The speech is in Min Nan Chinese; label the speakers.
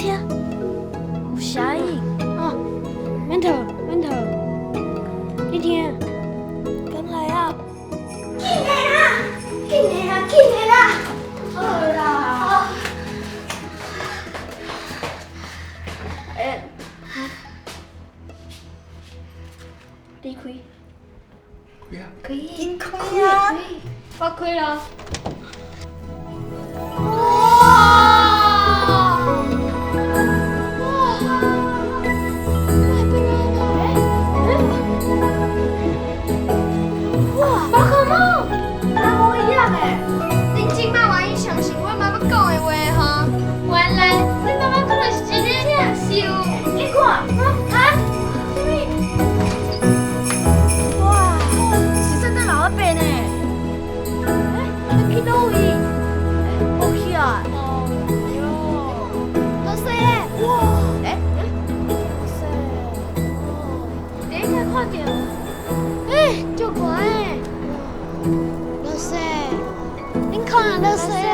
Speaker 1: 聽，有聲音。哦，免頭，免頭，你聽，敢來啊？緊的啦，緊的啦，緊的啦！好啦。欸，你開。
Speaker 2: 開啊！
Speaker 1: 開。
Speaker 3: 緊開啊！
Speaker 1: 我開囉。哇！哇！哇！寶可夢，
Speaker 3: 哪無一樣的？恁這擺願意相信阮媽媽講的話吼？
Speaker 4: 原來恁媽媽講的是真的，是有。
Speaker 1: 你看，啊？啥物？哇！是聖誕老阿伯呢？欸，去佗位？好起來。哦喲，
Speaker 3: 落雪咧！
Speaker 1: 哇！欸，落雪。哦，第一擺看著。欸，足懸的。
Speaker 3: 落雪，恁看落雪。